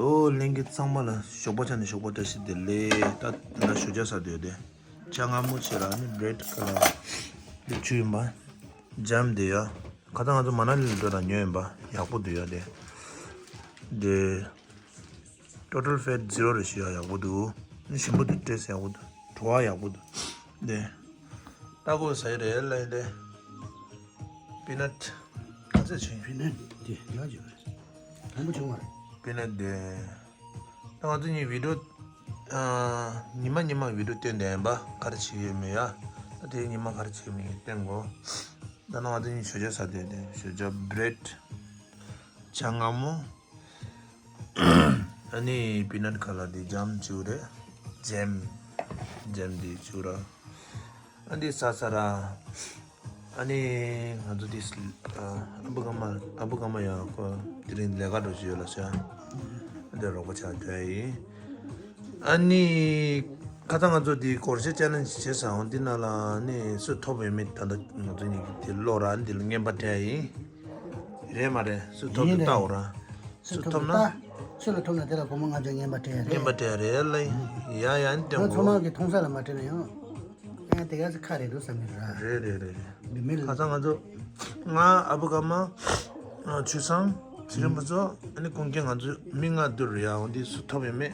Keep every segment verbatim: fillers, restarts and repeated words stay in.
ཨོ་ལྷན་རྒྱས་ཚང་མ་ལ་ཞོགས་པ་ཆ་ནས་ཞོགས་པ་བཀྲ་ཤིས་བདེ་ལེགས། ད་ད་ཞོགས་ཇ་ཟ་འདོད་དེ། ཇ་མངར་མོ་བྱས་ར་ནི་བྷི་རེད་ཁ་ལ་འདི་ཆུ་ཡིན་པ། ཇམ་འདི་ཡ། ཁ་ཚ་ང་ཚོ་མ་ན་ལི་ལ་འགྲོ་དང་ཉོས་ཡིན་པ། ཡག་པོ་འདུག་ཡ་དེ། དེ། Total fat zero རེད་ཞུ་ཡ་ཡག་པོ་འདུག་ནི་ཞིམ་པོ་འདུག་ཏྲེས་ཡག་པོ་འདུག་བྲོ་བ་ཡག་པོ་འདུག་དེ། ལྟ་དགོས་ཟེར་རེད་ལ་དེ། པི་ནཊ། ག་ཚོད་བྱུང་། པི་ནཊ་དེ་ཡག་ཅིག་རེད། དང་པོ་བྱུང་བ་རེད། པི་ནཊ་དེ། ད་ང་ཚོ་གཉིས་བི་ཌིའོ། ཨ། ཉི་མ་ཉི་མ་བི་ཌིའོ་བཏོན་བསྡད་ཡིན་པ། ག་རེ་བྱེད་ཀྱི་ཡོད་མེད་ཡ། ད་དེ་ཉི་མ་ག་རེ་བྱེད་ཀྱི་མེད་བསྟན་དགོས། ད་ནང་ང་ཚོ་གཉིས་ཞོགས་ཇ་ཟ་བསྡད་དེ། ཞོགས་ཇ་བྷི་རེད། ཇ་མངར་མོ། ཨ་ནི་པི་ནཊ་ཁ་ལ་དེ་ཇམ་བཅུག་རེད། ཇེམ། ཇེམ་དེ་བཅུག་ར། ཨ་འདི་ཟ་ཟ་ར། ཨ་ནི་ང་ཚོ་དེ། ཨ་བུ་ག་མ་ཨ་བུ་ག་མ་ཡང་ཁོ་དེ་རིང་ལས་ཀ་འགྲོ་བཞིན་ཡོད་ལ་ཤ། ཨ་འདི་རོགས་པ་ཆགས་བསྡད་ཡིན། ཨ་ནི། ཁ་ཚ་ང་ཚོ་འདི་སྒོར་གཞས་ཅེ་ལེན་ཇི་བྱེད་ས་འོང་འདི་ན་ལ་ནི་སུ་ཐོབ་ཡོད་མེད་ད་ལྟ་ང་ཚོ་གཉིས་ཀྱི་དེ་ཀློག་ར་འདི་ལ་རྔན་པ་སྤྲད་ཡིན། རེད་མ་རེད། སུ་ཐོབ་ཡིན་དུ་རེད། ལྟ་འོ་ར། སུ་སུ་ཐོབ་ཐོབ་ན། ད། སུ་ལ་ཐོབ་ན་དེ་ལ་སྒོར་མོ་ལྔ་བརྒྱ་རྔན་པ་སྤྲད་ཡ་རེད། རྔན་པ་སྤྲད་ཡ་རེད་ལ་ཡིན། ཡ་ཡ་ནི་ང་སྟོན་ཚང་མ་གོ་གི་མཐོང་ས་ལ་མ་སྤྲད་ན་ཡང་། ཡང་དེ་ག་ཚོད་ཁ་རེད་འདུག་བསམ་གྱི་ར། རེད་རེད་རེད་རེད། མི་མི་ལ། ཁ་ཚ་ང་ཚོ། ང་ཨ་བུ་ག་མ། ཆུ་སང་། ཚེ་རིང་ཕུན་ཚོགས། ཨ་ནི་ཀུན་མཁྱེན། ང་ཚོ་མི་ལྔ་བསྡུར་ཡ་འོ་འདི་སུ་ཐོབ་ཡོད་མེད།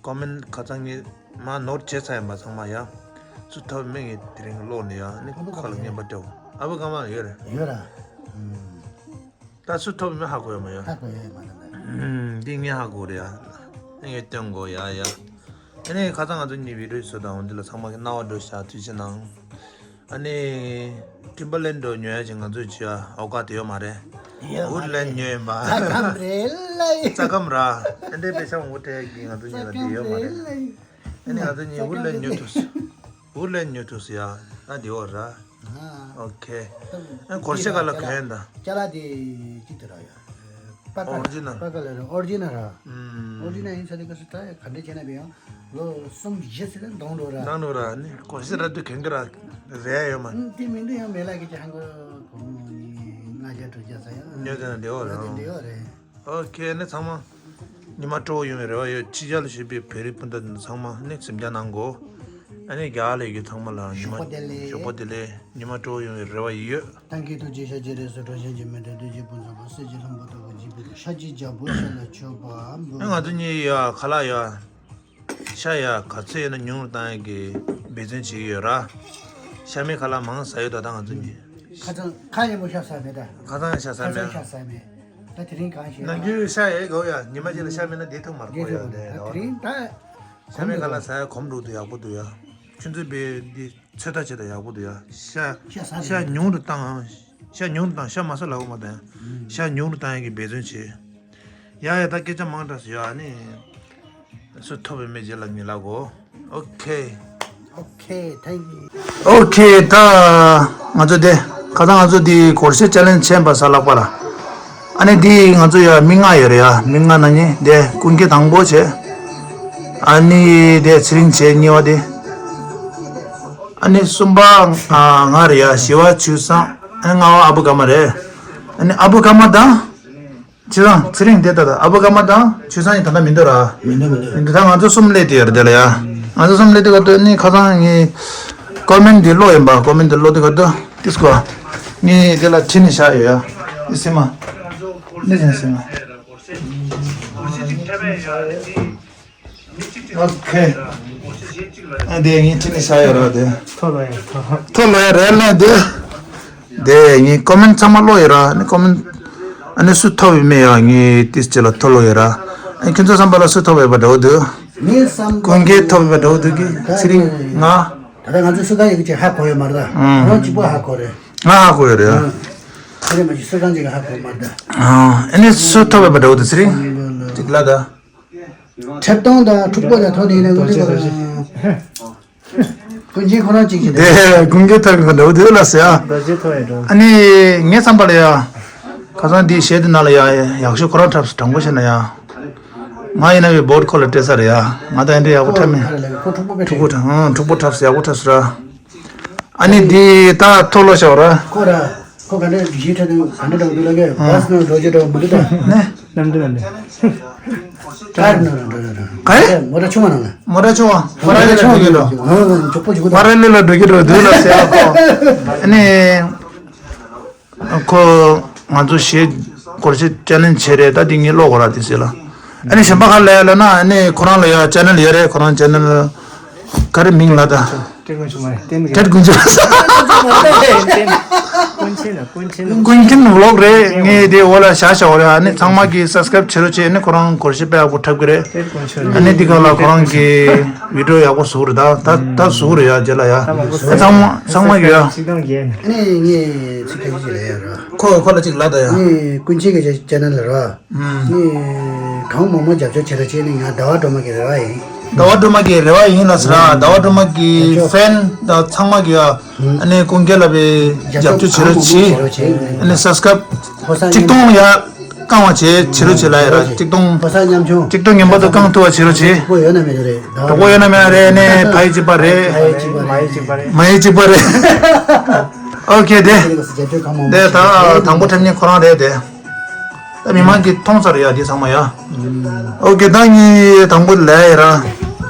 ཀོ་མེན་ཁ་ཚ་ངས་མ་ནོར་བྱས་ཚར་ཡིན་པ་ཚང་མ་ཡ། སུ་ཐོབ་མེད་ངས་དེ་རིང་ཀློག་ནས་ཡ་ནི་ཁོ་ལ་རྔན་པ་སྤྲད་འོ། ཨ་བུ་ག་མ་ཡོད་རེད། ཡོད་ར། ད་སུ་ཐོབ་མེད་ཧ་གོ་ཡ་མ་ཡ། ཧ་གོ་ཡ་མ་ར། འདི་ངས་ཧ་གོ་རེད་ཡ། ངས་སྟོན་དགོས་ཡ་ཡ། ཨ་ནི་ཁ་ཚ་ང་ཚོ་གཉིས་བི་ཌིའོ་བཟོ་དང་འོ་འདི་ལ་ཚང་མ་གི་སྣང་བ་འགྲོ་ཤག་ཐུགས་རྗེ་གནང་། ཨ་ནི། ཊིམ་བར་ལེན་ཌི་ཉོ་ཡ་ཅིག་ང་ཚོས་བྱེད་ཡ་ཨོ་ཀ་དེ་ཡོད་མ་རེད། ཡོད་མ་རེད། ཝུཌ་ལེན་ཌི་ཉོས་ཡིན་པ། རྩ་ཁམས་རེད་ལ། རྩ་ཁམས་ར། ཨ་འདྲའི་པེ་ཤ་འོ་ཏྲེ་གི་ང་ཚོ་གཉིས་ལ་དེ་ཡོད་མ་རེད། ཨ་ནི་ང་ཚོ་གཉིས་ཝུཌ་ལེན་ཌི་ཉོ་ཐུབ་སོང་། ཝུཌ་ལེན་ཌི་ཉོ་ཐུབ་སོང་ཡ། ཨ་དེ་འོ་ར། ཨོ་ཁེ། ཨ་སྒོར་གཞས་ག་ལ་ག་ཡིན་ད། ཅ་ལག་དེ་ཅི་དེ་ར་ཡ། པ་ཀ་ཨོ་རི་ཇི་ནལ། པ་ཀ་ལ་རེད། ཨོ་རི་ཇི་ནལ་ར། ཨོ་རི་ཇི་ནལ་ཡིན་ས་དེ་ག་སུ་ད་ག་འདྲ་བྱས་ན་བས་ཡང་ལོ་གསུམ་བཞི་ཟེར་ན་འདང་འགྲོ་ར། འདང་འགྲོ་ར་ནི་གོ་ཤེས་ར་དུ་གན་གི་ར་རེད་ཡོད་མ། དེ་མིན་དུ་ཡང་མེ་ལ་གི་ཅི་ཧང་གོ་གོ་མོ་ནི་ལྔ་བརྒྱ་དྲུག་བརྒྱ་ས་ཡང་ཉོ་དེ་ན་འདི་འོ་ར། འདི་འོ་རེད། ཨོ་ཁེ་ནི་ཚང་མ་ཉི་མ་སྤྲོ་བོ་ཡོང་བའི་རེ་བ་ཡོད། ཕྱི་རྒྱལ་ལ་བཞུགས་པའི་བོད་རིགས་སྤུན་ཟླ་ཚང་མ་ནི་སེམས་ཅན་ནང་གོ། ཨ་ནི་རྒྱ་ལས་ཀྱི་ཚང་མ་ལ་ཉི་མ་ཞོགས་པ་བདེ་ལེགས། ཞོགས་པ་བདེ་ལེགས། ཉི་མ་སྤྲོ་བོ་ཡོང་བའི་རེ་བ་ཡོད། ཐང་གི་ཐུགས་རྗེ་ཤ་ཅི་རེ་སོ་འགྲོ་ཞན་གྱི་མི་འདྲ་འདོད་ཀྱི་ཕུན་སུམ་ཚོགས་པ་སྲས་ཀྱི་ལྷུན་པོ་ལྟ་བུ་འཇིགས་པའི་ཤ་ཅི་རྒྱལ་པོ་ཤ་ལ་མཆོད་པ་འབུལ། ང་ཚོ་གཉིས་ཡ་ཁ་ལག་ཡ། ཤ་ཡ་ག་ཚོད་ཡོད་ན་ཉུང་རུ་བཏང་ཡ་གི་འབད་བརྩོན་བྱེད་ཀྱི་ཡོད་ར། ཤ་མེད་ཁ་ལག་མང་ཟ་ཡོད་ད་ད་ང་ཚོ་གཉིས། ཁ་ཚང་ཁ་ཡིན་པོ་ཤ་ཟ་མེད་ད། ཁ་ཚང་ཤ་ཟ་ཁ་མེད། ཚང་ཤ་ཟ་མེད། ད་དེ་རིང་གང་ཤེས་ན། ནམ་རྒྱུན་ཤ་ཡ་གོ་ཡ་ཉི་མ་གཅིག་ལ་ཤ་མེད་ན་བསྡད་ཐུབ་མ་རེད་གོ་ཡ་དེ་ད་དེ་རིང་ད། ཤ་མེད་ཁ་ལག་ཟ་ཡ་གོམས་འགྲོ་དུས་ཡག་པོ་འདུག་ཡ། ཁྱོད་ཚོས་བས་འདི། ཚོད་ལྟ་བྱེད་དང་ཡག་པོ་འདུག་ཡ། ཤ། ཤ་ཟ་ཤ་ཉུང་དུ་བཏང་། ཤ་ཉུང་དུ་བཏང་། ཤ་མ་ཟ་ལ་འོ་མ་བཏང་། ཤ་ཉུང་དུ་བཏང་ཡ་གི་འབད་བརྩོན་བྱེད། ཡ་ཡ་ད་སྐད་ཆ་མང་དྲགས་སུ་ཡ་ཨ་ནི། སུ་ཐོབ་པའི་མེ་རྗེས་ལ་ཉིན་ལ་གོ། ཨོ་ཁེ། ཨོ་ཁེ། ཐེང་ཀིའུ། ཨོ་ཁེ། ད་ང་ཚོ་དེ་ཁ་སང་ང་ཚོ་དེ་སྒོར་གཞས་ཅེ་ལེན་ཇི་བྱས་པ་ས་ལག་པ་ལ། ཨ་ནི་དེ་ང་ཚོ་ཡ་མི་ལྔ་ཡོད་རེད་ཡ། མི་ལྔ་ནང་ནས་དེ་ཀུན་མཁྱེན་དང་པོ་བྱས། ཨ་ནི་དེ་ཚེ་རིང་བྱས་གཉིས་པ་དེ། ཨ་ནི་གསུམ་པ་ང་ང་རེད་ཡ། བཞི་པ་ཆུ་བཟང་། ཨ་ནི་ལྔ་པ་ཨ་བུ་ག་མ་རེད། ཨ་ནི་ཨ་བུ་ག་མ་དང་། ཆུ་བཟང་། ཚེ་རིང་དེ་ད་ལྟ་ཨ་བུ་ག་མ་དང་ཆུ་བཟང་ཡིན་ད་ལྟ་མི་འདུག་ར། མི་འདུག་མི་འདུག་མི་འདུག་ད་ང་ཚོ་གསུམ་སླེབས་དེ་ཡོད་རེད་དེ་ལ་ཡ། ང་ཚོ་གསུམ་སླེབས་དེ་ག་དུས་ནི་ཁ་སང་ངས་ཀོ་མེན་དེ་ཀློག་ཡིན་པ། ཀོ་མེན་དེ་ཀློག་དེ་ག་དུས་ཏིས་ཀོ་ངས་དེ་ལ་ཁྲིད་ནས་བཞག་ཡོད་ཡ། ཨི་སི་མ། ནི་ཅན་སི་མ། ཨོ་ཁེ། ཨ་དེ་ངས་ཁྲིད་ནས་བཞག་ཡོད་ར་དེ། ཐོ་ལོ་ཡ་ཐོ། ཐོ་ལོ་ཡ་རེད་ལ་དེ། དེ་ངས་ཀོ་མེན་ཚང་མ་ཀློག་ཡོད་ར། ཨ་ནི་ཀོ་མེན། ཨ་ནི་སུ་ཐོབ་ཡོད་མེད་ཡ་ངས་ཏིས་ཅི་ལ་ཐོ་ལོ་ཡོད་ར། ཨ་ནི་ཁྱོད་ཚོ་བསམ་པ་ལ་སུ་ཐོབ་ཡོད་པ་འདྲ་བོ་འདུག་ངས་བསམ་པ། ཀུན་མཁྱེན་ཐོབ་ཡོད་པ་འདྲ་བོ་འདུག་གི་ཚེ་རིང་། ང་། ད་ལྟ་ང་ཚོ་སུ་གང་ཡིན་གྱི་ཧ་གོ་ཡོད་མ་རེད་ད། ཨང་། ཁོ་རང་གཅིག་པོ་ཧ་གོ་རེད། ང་ཧ་གོ་ཡོད་རེད་ཨ། ཨ། ཚེ་རིང་མ་གཅིག་སུ་གང་གཅིག་ཧ་གོ་མ་རེད་ད། ཨ་ནི་སུ་ཐོབ་ཡོད་པ་འདྲ་བོ་འདུག་ཚེ་རིང་། གཅིག་ལ་ད། ཁྲེབ་སྟོང་དང་འཁྲུག་པོ་དང་ཐོག་ནས་ཡིན་ན་ཀུན་མཁྱེན་ཁོ་རང་། ཀུན་མཁྱེན་ཁོ་རང་གཅིག་གཅིག་དེ་ཀུན་མཁྱེན་ཐོག་གི་འདྲ་བོ་དེ་ལ་ཟེར་ཨ། རྡོ་རྗེ་ཐོག་ཡིན་འགྲོ། ཨ་ནི་ངས་བསམ་པ་ལ་ཡ། ཁ་སང་འདི་གཞས་འདི་ནང་ལ་ཡ་ཡག་ཤོས་ཁོ་རང་འཁྲབ་སོང་དྲང་པོ་བཤད་ན་ཡ། ང་ཡིན་ན་བའི་བོ་ཊི་ཁོ་ལ་སྤྲད་ས་རེད་ཡ། ང་ད་ཨེ་འདྲ་ཡག་པོ་འཁྲབ་མེད། ཁོ་འཁྲུག་པོ་འཁྲུག་པོ་འཁྲབ་ཨང་འཁྲུག་པོ་འཁྲབ་སོང་ཡག་པོ་འཁྲབ་སོང་ར། ཨ་ནི་འདི་ད་ཐོ་ལོ་ཤོག་ར། ཁོ་ར། ཁོ་ག་འདྲ་གཞིས་ཁྲ་དང་ག་འདྲ་འགྲོ་འདུག་ལ་གས་བཱས་ནང་འགྲོ་རྒྱུ་འདྲ་མི་འདུག་ད། ནས། གནམ་གྲུ་ལ་འདུག་ཀར་ནང་ལ་འགྲོ་འགྲོ་འགྲོ། ག་རེ། མོ་ཊ་ཆུང་བ་ནང་ལ། མོ་ཊ་ཆུང་བ། ཧྥ་རན་སི་ལ་འགྲོ་རྒྱུ་འགྲོ། ཨ་མགྱོགས་པོ་འགྱོ་གི་འདུག་ཧྥ་རན་སི་ལ་འགྲོ་རྒྱུ་འགྲོ་འདུག་ལ་ཟེར་ཡ་ཁོ། ཨ་ནི། ཁོ། ང་ཚོ་གཞས་སྐོར་ཞིག་ཅེ་ནལ་བྱས་རེད། ད་འདི་ངས་ཀློག་དགོས་ར་དེ་ཟེར་ལ། ཨ་ནི་གཞན་པ་ག་ལ་ཡ་ལ་ན་ཨ་ནི་ཁོ་རང་ལ་ཡ་ཅེ་ནལ་ཡོད་རེད། ཁོ་རང་ཅེ་ནལ་ག་རེ་མིང་ལ་ད། ཏྲེ་ཀུན་ཆུ་མ་རེད། ཏྲེ་ཀུན་ཆུ། ཀུན་མཁྱེན་ཝི་ལོག་རེད། ངས་དེ་འོག་ལ་བཞག་བཞག་པ་རེད། ཨ་ནི་ཚང་མ་གིས་སབ་སི་ཀ་རབ་བྱེད་རོགས་བྱེད། ཨ་ནི་ཁོ་རང་སྐོར་ཞིག་དཔེ་ཡག་པོ་འཁྲབ་གི་རེད། ཨ་ནི་འདི་ག་ལ་ཁོ་རང་གི་བི་ཌི་ཡོ་ཡག་པོ་བཟོ་གི་རེད། ད་ད་ད་བཟོ་གི་རེད་ཡ། རྗེས་ལ་ཡ། ཨ་ཚང་མ་ཚང་མ་གིས་ཡ། ཨ་ནི་ངས་ཚིག་ཁ་ཤས་ཤིག་ལབ་ཡ་ར། ཁོ་ཁོ་ལ་ཅིག་ལབ་ད་ཡ། ངས་ཀུན་མཁྱེན་གྱི་ཅེ་ནལ་ལ་ར། ནི། གང་མང་མང་རྒྱབ་སྐྱོར་བྱེད་རོགས་བྱེད། ནི་ང་ཟླ་བ་སྒྲོལ་མ་གི་རེ་བ་ཡིན། ཟླ་བ་སྒྲོལ་མ་གི་རེ་བ་ཡིན་ལ་ཟེར་ར། ཟླ་བ་སྒྲོལ་མ་གི་ཧྥེན་དང་ཚང་མ་གི་ཨ་ནི་ཀུན་མཁྱེན་ལ་བའི་རྒྱབ་སྐྱོར་བྱེད་རོགས་བྱེད། ཨ་ནི་སབ་སི་ཀ་རབ་ཆིག་སྟོང་ཡར་བསྐང་བ་བྱེད་བྱེད་རོགས་བྱེད་ལ་ཡ་ར། ཆིག་སྟོང་ཆིག་སྟོང་མཉམ་པོ་ཐུབ་པ་བྱེད་རོགས་བྱེད། གྲོགས་པོ་ཡོད་ན་མེད་རེད། གྲོགས་པོ་ཡོད་ན་མེད་རེད། ནི་ཕ་ཡི་གཅིག་པ་རེད། མ་ཡི་གཅིག་པ་རེད། མ་ཡི་གཅིག་པ་རེད། ཨོ་ཁེ་དེ། དེ་ད་དང་པོ་འཁྲབ་མཁན་ཁོ་རང་རེད་དེ། ད་མི་མང་གིས་མཐོང་ཚར་ཡ་དེ་ཚང་མ་ཡ། ཨོ་ཁེ། ད་ངས་དང་པོ་ལབ་ཡ་ར།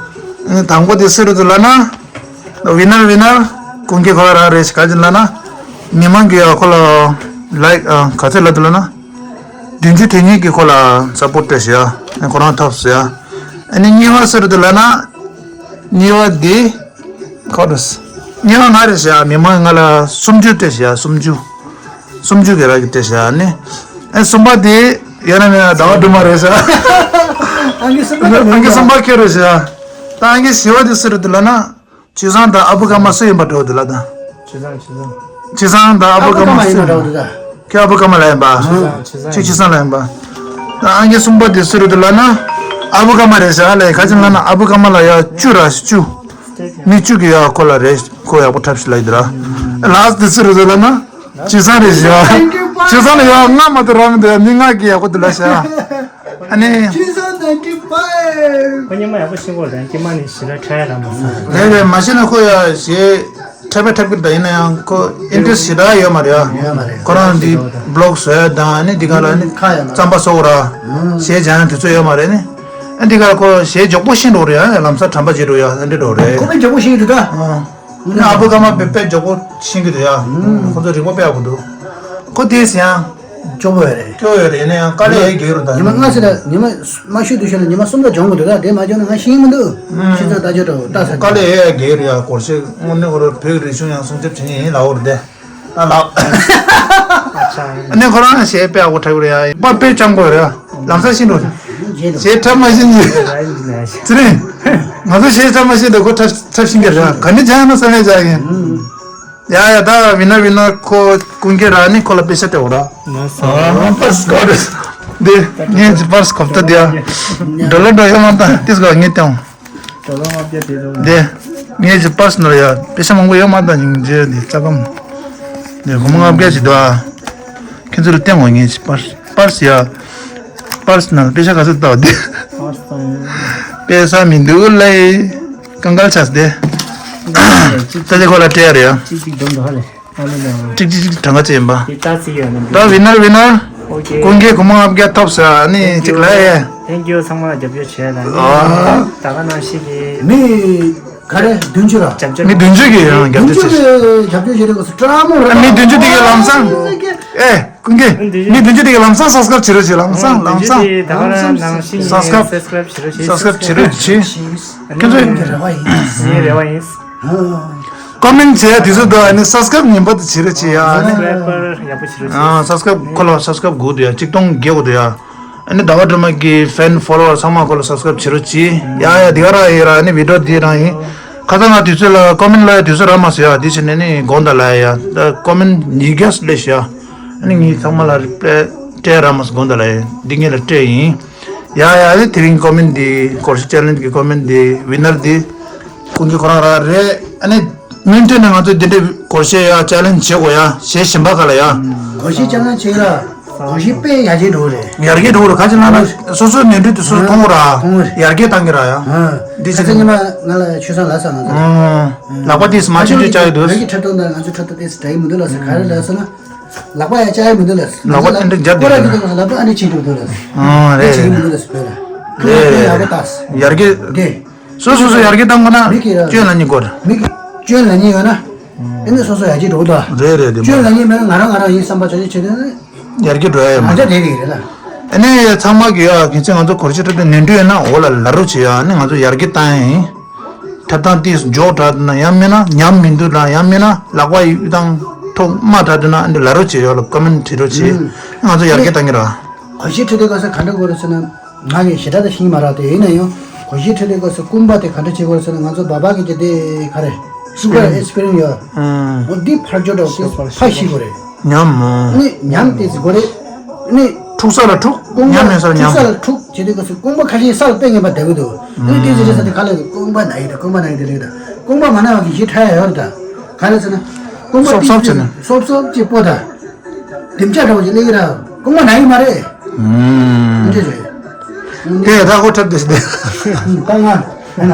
དང་པོ་དེ་སུ་རེད་འདུག་ལབ་ན། ཝི་ནར་ཝི་ནར་ཀུན་མཁྱེན་ཁོ་རང་རེད། ག་ཅི་ལབ་ན། མི་མང་གིས་ཡ་ཁོ་ལ་ལའིཀ་ག་ཚོད་ལབ་འདུག་ལབ་ན། བདུན་ཅུ་དོན་གཉིས་ཀྱིས་ཁོ་ལ་སབ་པོར་སྤྲད་ཤག་ཡ། ཁོ་རང་ཐོབ་ཟེར་ཡ། ཨ་ནི་གཉིས་པ་སུ་རེད་འདུག་ལབ་ན། གཉིས་པ་དེ། ཁོ་རེད། གཉིས་པ་ང་རེད་ཤག་མི་མང་ང་ལ་སུམ་ཅུ་སྤྲད་ཤག་སུམ་ཅུ། སུམ་ཅུ་གི་ར་གི་སྤྲད་ཤག་ནི། ཨེ་གསུམ་པ་དེ་ཡོད་ན་མེད་ན་ཟླ་བ་སྒྲོལ་མ་རེད་ཤག་ཨང་ཀི་གསུམ་པ་ཨང་ཀི་གསུམ་པ་ཁྱོད་རེད་ཤག་ད་ཨང་ཀི་བཞི་པ་དེ་སུ་རེད་འདུག་ལབ་ན། ཆོས་བཟང་དང་ཨ་བུ་ཀརྨ་སུ་ཡིན་པ་འདྲ་བོ་འདུག་ལབ་ད། ཆོས་བཟང་། ཆོས་བཟང་། ཆོས་བཟང་དང་ཨ་བུ་ཀརྨ་སུ་ཡིན་པ་འདྲ་བོ་འདུག་ད། ཁྱོད་ཨ་བུ་ཀརྨ་ལ་ཡིན་པ། ཆོས་བཟང་། ཆོས་བཟང་། ཆོས་བཟང་ལ་ཡིན་པ། ད་ཨང་ཀི་གསུམ་པ་དེ་སུ་རེད་འདུག་ལབ་ན། ཨ་བུ་ཀརྨ་རེད་ཤག་ལ་ཡིན། ག་ཅི་ལབ་ན་ཨ་བུ་ཀརྨ་ལ་ཡ་བཅུ་ར་བཅུ། མི་བཅུ་གི་ཡ་ཁོ་ལ་རེད། ཁོ་ཡག་པོ་འཁྲབ་ཤིག་ལབ་ཡི་འདུག་ར། ལ་སི་ཊི་དེ་སུ་རེད་འདུག་ལབ་ན། ཆོས་བཟང་རེད་ཤག་ཆོས་བཟང་ལ་ཡ་ལྔ་མ་གཏོགས་རག་མི་འདུག་མི་ལྔ་གི་ཡག་པོ་འདུག་ལབ་ཤག་ཨ་ནི། ཁོ་ཉི་མ་ཡག་པོ་ཤེས་ཀྱི་ཡོད་རེད། ཀྱེ་མ་ནི་ཞེ་དྲག་འཁྲབ་ཡ་ལ་མ་སོང་། རེད་རེད། མ་ཤེས་ན་ཁོ་ཡ་ཞེ་འཁྲབ་པ་འཁྲབ་ཀྱི་འདུག་ཡིན་ན་ཡང་ཁོ་ཨིན་ཊི་རེ་སི་ཊི་ཞེ་དྲག་ཡོད་མ་རེད་ཡ། ཡོད་མ་རེད། ཁོ་རང་འདི་བི་ལོག་བཟོ་ཡ་དང་ཨ་ནི་འདི་ག་ལ་ནི་ཁ་ཡ་ལ་རྩམ་པ་བཟོ་ར། གཞས་སྦྱང་ཡ་དུས་ཚོད་ཡོད་མ་རེད་ནི། ཨ་འདི་ག་ལ་ཁོ་གཞས་མགྱོགས་པོ་ཤེས་འགྲོ་རེད་ཡ། ལམ་སང་དྲན་པ་བརྗེད་འགྲོ་ཡ། ཨ་འདྲ་འགྲོ་རེད། ཁོ་པས་མགྱོགས་པོ་ཤེས་ཀྱི་འདུག་ད། ཨ། ནི་ཨ་བུ་ཀརྨ་དཔེ་དཔེ་མགྱོགས་པོ་ཤེས་ཀྱི་འདུག་ཡ། ཁོ་ཚོ་རིག་པ་དཔེ་ཡག་པོ་འདུག་ཁོ་དེས་ཡང་། སྐྱོ་བོ་ཡོད་རེད། སྐྱོ་བོ་ཡོད་རེད། ཡིན་ན་ཡང་དཀའ་ལས་ཡོད་རྒྱུ་རུ་དང་། ཉི་མ་ལྔ་ཙམ་ལ་ཉི་མ་མ་ཤོད་དུས་ཤོད་ན་ཉི་མ་གསུམ་ཙམ་སྦྱོང་དགོས་འདུག་ད་དེ་མ་སྦྱོང་ན་ང་ཤེས་ཀྱི་མི་འདུག་ཕྱི་ཚང་ལྟ་ཅོ་འདྲ་བོ་ལྟ་ས། དཀའ་ལས་ཡོད་རྒྱུ་རེད་ཡ། སྐོར་ཞིག་དངོས་གནས་ཁོ་རང་བོད་ཀྱི་རིག་གཞུང་ཡང་སྲུང་སྐྱོབ་བྱེད་མཁན་ཡིན་ལབ་པ་རེད་དེ། ད་ལགས། ཨ་ནི་ཁོ་རང་གཞས་དཔེ་ཡག་པོ་འཁྲབ་ཀྱི་རེད་ཡ། པར་དཔེ་རྐྱང་པོ་རེད་ཡ། ལམ་སང་ཤེས་འགྲོ། གཞས་འཁྲབ་མ་ཤེས་ཀྱི། ཚེ་རིང་། ང་ཚོ་གཞས་འཁྲབ་མ་ཤེས་འདུག་ཁོ་འཁྲབ་འཁྲབ་ཤེས་ཀྱི་རེད། ག་ནས་སྦྱངས་ན་བསམ་ཡས་ཅིག་ཡིན། ཡ་ཡ། ད་ཝི་ནར་ཝི་ནར་ཁོ་ཀུན་མཁྱེན་ར་ནི་ཁོ་ལ་པེ་ས་སྤྲད་འོ་ར། ལགས་སོ། ཨ་པར་སི་ཁོ་རེད། འདི་ངའི་པར་སི་གོབ་ཏ་འདི་ཡ། ཌོ་ལར་འདྲ་ཡོད་མ་ད་ཏིས་ག་ངས་སྟོན། ཌོ་ལར་ལྔ་བརྒྱ་དེ་ཚོ། འདི་ངའི་པར་སི་ནང་ལ་ཡ་པེ་ས་མང་པོ་ཡོད་མ་ད་སྙིང་རྗེ་འདི་རྩ་གམ། འདི་སྒོར་མོ་ལྔ་བརྒྱ་ཅིག་འདུག་ཨ། ཁྱེད་ཚོ་ལ་སྟོན་འོ་ངའི་པར་སི། པར་སི་ཡ། པར་སི་ནང་ལ་པེ་ས་ག་ཚོད་བཏགས་འདི། པར་སི་དང་། པེ་ས་མི་འདུག་ལེ། ཀང་ཀལ་ཆགས་ཏེ། ད་ཅི་ཁོ་ལ་སྤྲད་ཡ་རེད་ཡ། གཅིག་གཅིག་སྡོམ་འདུག་ཧ་ལེ། ཨ་ནི་ལ། གཅིག་གཅིག་གཅིག་གྲངས་ཀ་ཅིག་ཡིན་པ། དེ་ལྟ་ཚིག་ཡོད་ན། ད་ཝི་ནར་ཝི་ནར། ཨོ་ཀེ། ཀུན་མཁྱེན་སྒོར་མོ་ལྔ་བརྒྱ་ཐོབ་ཟེར་ཨ་ནི་གཅིག་ལ་ཡ། ཐེང་ཀིའུ། ཚང་མ་ལ་རྒྱབ་སྐྱོར་བྱས་ལ་ནི། ཨ། ད་ག་ནང་བཞིན་གྱི། མི། ག་རེ་བདུན་ཅུ་ར། རྒྱབ་སྐྱོར། མི་བདུན་ཅུ་གིས་ཡང་རྒྱབ་སྐྱོར་བྱས། བདུན་ཅུ་གིས་རྒྱབ་སྐྱོར་བྱས་རེད་གོ་སི་ཀྲ་མོ་ར། ཨ་མི་བདུན་ཅུ་དེ་གིས་ལམ་སང་། ཨེ། ཀུན་མཁྱེན། མི་བདུན་ཅུ་དེ་གིས་ལམ་སང་སབ་སི་ཀ་རབ་བྱེད་རོགས་བྱེད། ལམ་སང་། ལམ་སང་། ད་ག་རང་ནང་བཞིན་སབ་སི་ཀ་རབ། སབ་སི་ཀ་རབ་བྱེད་རོགས་བྱེད། ཁྱོད་ཚོ་ཡིན་གྱི་རེ་བ་ཡིན། ངའི་རེ་བ་ཡིན། ཀོ་མེན་བྱེད་ཡ་དུས་ཚོད་འདུག་ཨ་ནི་སབ་སི་ཀ་རབ་ངན་པ་དེ་བྱེད་རོགས་བྱེད་ཡ། ཨ་ནི། སབ་སི་ཀ་རབ་ཡག་པོ་བྱེད་རོགས་བྱེད། ཨ། སབ་སི་ཀ་རབ་ཁོ་ལ་སབ་སི་ཀ་རབ་དགོས་འདུག་ཡ། གཅིག་སྟོང་བརྒལ་དགོས་འདུག་ཡ། ཨ་ནི་ཟླ་བ་སྒྲོལ་མ་གི་ཕེན་ཕོ་ལོ་ཝར་ཚང་མ་ཁོ་ལ་སབ་སི་ཀ་རབ་བྱེད་རོགས་གྱིས། ཡ་ཡ། འདི་ག་རང་ཡིན་ར། ཨ་ནི་བི་ཌི་ཡོ་འདི་རང་ཡིན། ཁ་སང་ང་དུས་ཚོད་ལ་ཀོ་མེན་ལ་ཡ་དུས་ཚོད་རག་མ་སོང་ཡ། འདི་བྱས་ནས་ནི་དགོངས་དག་ལ་ཡ། ད་ཀོ་མེན་ཉིས་བརྒྱ་སླེབས་ཤག་ཨ་ནི་ངས་ཚང་མ་ལ་རི་པ་ལའི་སྤྲད་རག་མ་སོང་། དགོངས་དག་ལ་ཡ། འདི་ངས་ལ་སྤྲད་ཡིན། ཡ་ཡ། ཨ་ནི་དེ་རིང་ཀོ་མེན་འདི་སྐོར་ཞིག་ཅེ་ལེན་ཇི་གི་ཀོ་མེན་འདི་ཝི་ནར་འདི་ཀུན་མཁྱེན་ཁོ་རང་ར་རེད། ཨ་ནི། མུ་མཐུད་ནས་ང་ཚོ་འདི་འདྲའི་སྒོར་གཞས་ཡ་ཅེ་ལེན་ཇི་བྱེད་དགོས་ཡ། གཞས་གཞན་པ་ག་ལ་ཡ། སྒོར་གཞས་ཅེ་ལེན་ཇི་བྱེད་ལ། སྒོར་གཞས་དཔེ་ཡར་རྒྱས་འགྲོ་གི་རེད། ཡར་རྒྱས་འགྲོ་གི་རེད། ག་ཅི་ལབ་ན་སོ་སོའི་ནོར་འཁྲུལ་དེ་སོ་སོ་མཐོང་གི་ར། མཐོང་གི་རེད། ཡར་རྒྱས་བཏང་གི་ར་ཡ། འདི་ཁ་ཚ་ཉི་མ་ང་ལ་ཆོས་བཟང་ལབ་ས། ང་ཚོ་ལག་པ་དེས་མ་ཆུང་ཆུང་བཅག་ཡོད་འདུག་བོད་ཀྱི་འཁྲབ་སྟོན་དང་ང་ཚོའི་འཁྲབ་སྟོན་དེ་འདྲ་ཡི་མི་འདུག་ལབ་ས། ག་རེ་ལབ་ས་ན། ལག་པ་ཡང་བཅག་ཡ་མི་འདུག་ལ། ལག་པ་ཨ་འདྲ་རྒྱབ་སྐོར་ར་འདུག་གི་ལ། ལག་པ་ཨ་འདྲ་བྱེད་འགྲོ་འདུག་ལ། ཨ་རེད་རེད། བྱེད་མི་འདུག་ལ་བོད་ལ། རེད་རེད། ཡག་པོ་ལྟ། ཡར་རྒྱས། དེ། སོ་སོ་སོ་ཡར་རྒྱས་བཏང་དགོས་ན། མི་གིས་ར། སྐྱོན་ལ་ཉེས་དགོས་ར། མི་གིས་སྐྱོན་ལ་ཉེས་ཡོད་ན། ཨ་ནི་སོ་སོ་ཡར་རྒྱས་འགྲོ་གི་འདུག་རེད་རེད། དེ་མ་སྐྱོན་ལ་ཉེས་མེད་ན། ང་རང་ང་རང་ཡིན་བསམ་པ་བྱ་བྱེད་བྱེད་དུས། ཡར་རྒྱས་འགྲོ་ཡ་ཡོད་མ་ང་ཅག་རེད། དེ་རེད་ལ། ཨ་ནི་ཚང་མ་གི་ཡ་གལ་སྲིད་ང་ཚོ་སྒོར་གཞས་འཁྲབ་སྟོན་ནན་འགྲོ་ཡོད་ན། འོག་ལ་ལབ་རོགས་བྱེད་ཡ། ཨ་ནི་ང་ཚོ་ཡར་རྒྱས་བཏང་ཡ་ཡིན། འཁྲབ་སྟངས་དེ་མགྱོགས་དྲགས་འདུག་ན། ཡང་མིན་ན་ཉམས་མི་འདུག་ན། ཡང་མིན་ན་ལག་པ་ཡིད་དང་ཐོག་དམའ་དྲགས་འདུག་ན། ཨ་འདི་ལབ་རོགས་བྱེད། ཡོག་ལ་ཀོ་མེན་བྲིས་རོགས་བྱེད། ཨ་ང་ཚོ་ཡར་རྒྱས་བཏང་གི་ར། སྒོར་གཞས་འཁྲབ་སྟོན་སྐབས་སུ་ག་འདྲ་དགོས་རེད་ཟེར་ན། ང་གི་ཞེ་དྲག་ད་ཤེས་མ་རག་དེ་ཡིན་ན་ཡང་། སྒོར་གཞས་འཁྲབ་སྟོན་སྐབས་སུ་རྐང་པ་དེ་ག་འདྲ་བྱེད་དགོས་རེད་ཟེར་ན། ང་ཚོ་སྦག་སྦག་གི་བྱས་དེ་ག་རེ། སུ་ག་ཨེག་སི་པི་རི་ཡན་སི་ཡོད། ཨང་། འོ་འདི་ཕར་འཇོག་འདྲ་བོ་དེ་ཕར་ཤེས་དགོས་རེད། ཉམས་མོ། ནི་ཉམས་དེ་ཟེར་དགོས་རེད། ནི་འཁྲུག་ས་ལ་འཁྲུག་རྐང་པ་ཉམས་མེད་ས་ལ་འཁྲུག་ཉམས། ས་ལ་འཁྲུག་བྱས་དུས་སྐབས་སུ་རྐང་པ་ཁ་ཤས་ས་ལ་སྤོས་ངན་པ་བསྡད་ཀྱི་འདུག་ཨ་ནི་དེ་ཟེར་ས་དེ་ག་ལ་རྐང་པ་ན་ཡི་དང་། རྐང་པ་ན་ཡི་དེ་ལེགས་དང་། རྐང་པ་མ་ན་བ་གི་གཞས་འཁྲབ་ཡ་ཡོད་རེད་ད། ག་རེ་ཟེར་ན། རྐང་པ་སོབ་སོབ་བྱས་ན། སོབ་སོབ་ཅིག་སྤོ་ད། དེམ་ཅག་འདྲ་བོ་ཞིག་སླེབས་ཀྱི་ར། རྐང་པ་ན་ཡི་མ་རེད། ཨུམ། འདི་རེད། དེ་ད་ཁོ་འཁྲབ་དེ་ཟེར་ཏེ། ད་ང་ཨེ་ན།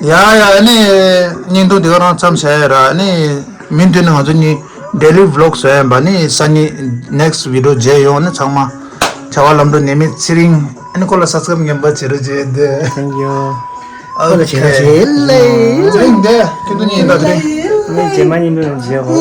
ཡ་ཡ། ཨ་ནི་བརྙན་ཐུང་འདི་ག་རང་མཚམས་བཞག་ཡ་ར། ཨ་ནི་མུ་མཐུད་ནས་ང་ཚོ་གཉིས་ཌེ་ལི་བི་ལོག་བཟོ་ཡ་ཡིན་པ། ཨ་ནི་སང་ཉིན་ནེག་སི་ཊི་བི་ཌི་ཡོ་མཇལ་ཡོང་། ཨ་ནི་ཚང་མ་བྱ་བ་ལམ་འགྲོ་ནད་མེད་ཚེ་རིང་། ཨ་ནི་ཁོ་ལ་སབ་སི་ཀ་རབ་ངན་པ་བྱེད་རོགས་བྱེད་དེ། Thank you. ཨོ་ཁེ། ཚེ་རིང་འདི་ཁྱེད་ཚོ་གཉིས་ཡིན་ད་དེ་རིང་། ཨ་ནི་རྗེས་མ་བརྙན་ཐུང་མཇལ་གོ།